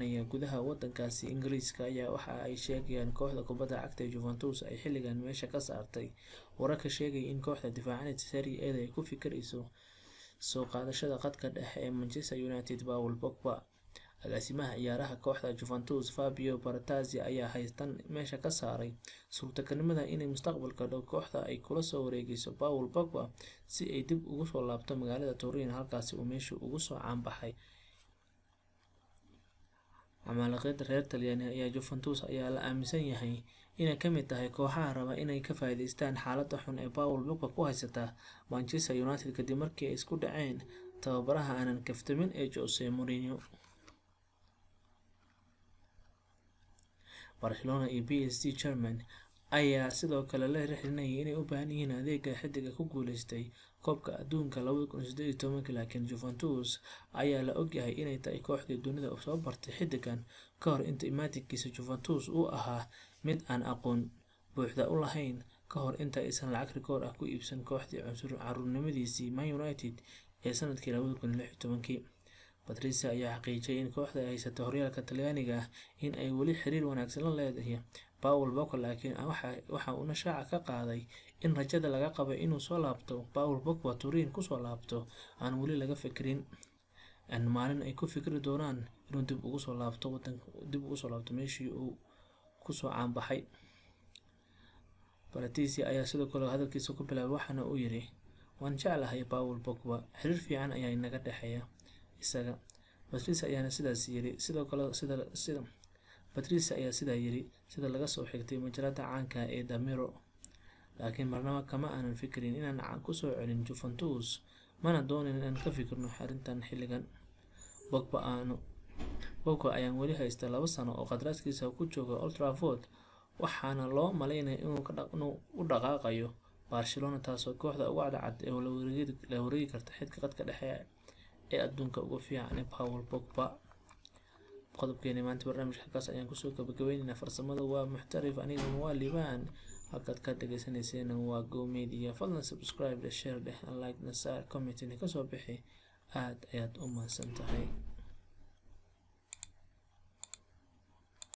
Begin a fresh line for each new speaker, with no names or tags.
imaanaya gudaha wadankaasi Ingiriiska ayaa waxa ay sheegayaan kooxda kubadda cagta ee Juventus ay xilligan meesha ka saartay wararka sheegaya in kooxda difaacanaysa Serie A ay ku fikirayso soo qaadashada khadka dhexe ee Manchester United Paul Pogba. Agaasimaha ciyaaraha kooxda Juventus Fabio Paratici ayaa haystan meesha ka saaray suurtagalnimada inay mustaqbalka dhow kooxda ay kula soo wareegayso Paul Pogba si ay dib ugu soo laabto magaalada Turin, halkaasi uu meesha ugu soo caan baxay. Camaaliqyada reer Talyaani ayaa Juventus ayaa la aaminsan yahay inay ka mid tahay kooxaha raba inay ka faa'iideystaan xaaladda xun ee Paul Pogba ku haysata Manchester United kadib markii ay isku dhaceen tababaraha aanan kaftamin ee Jose Mourinho. Barcelona iyo PSG German ayaa sidoo kale la xiriirinayay inay u baahan yihiin adeegga xiddiga ku guuleystay Koobka Adduunka 2018, laakiin Juventus ayaa la ogyahay inay tahay kooxdii dunida soo bartay xiddigan ka hor inta imaatinkiisa Juventus uu ahaa mid aan aqoon buuxda u lahayn ka hor inta aysan lacag rikoor ah ku iibsan kooxdii caruurnimadiisii Man United ee sanadkii 2016. Patricia ayaa xaqiijiyay in kooxda ay haysata horyaalka Talyaaniga in ay weli xiriir wanaagsan la leedahay Paul Pogba, laakiin waxa uuna shaaca ka qaaday in rajada laga qabo inuu soo laabto Paul Pogba Turin ku soo laabto aan weli laga fikirin, aan maalin ay ku fikri doonaan inuu dib ugu soo laabto wadanka, dib ugu soo laabto meeshii uu ku soo caan baxay. Patricia ayaa sidoo kale hadalkiisa ku bilaabay waxaana uu yiri: "Waan jeclahay Paul Pogba, xiriir fiican ayaa inaga dhexeeya isaga." Patricia ayaana sidaas yiri. Sidoo kale sida Patricia ayaa sidaa yiri sida laga soo xigtay majalada caanka ee The Mirror. Laakiin marnaba kama aanan fikirin inaan ku soo celin Juventus, mana doonin inaan ka fikirno arrintan xilligan. Pogba ayaan weli haysta 2 sano oo qandaraaskiisa ku jooga Old Trafford, waxaana loo maleynayaa inuu u dhaqaaqayo Barcelona, taasoo kooxda ugu cadcad ee la wareegi karta xidka khadka dhexe ee adduunka ugu fiican ee Paul Pogba. Qodobkeena maanta barnaamijka halkaas ayaan kusoo gabagabaynaynaa. Farsamada waa Muxtarif, aniguna waa Liibaan. Halkaad ka dhageysaneyseen waa Go Media. Fadlan subscribe dheh, share dheh, like na saar, comment-na kasoo bixi. Aad ayaad u mahadsan tahay.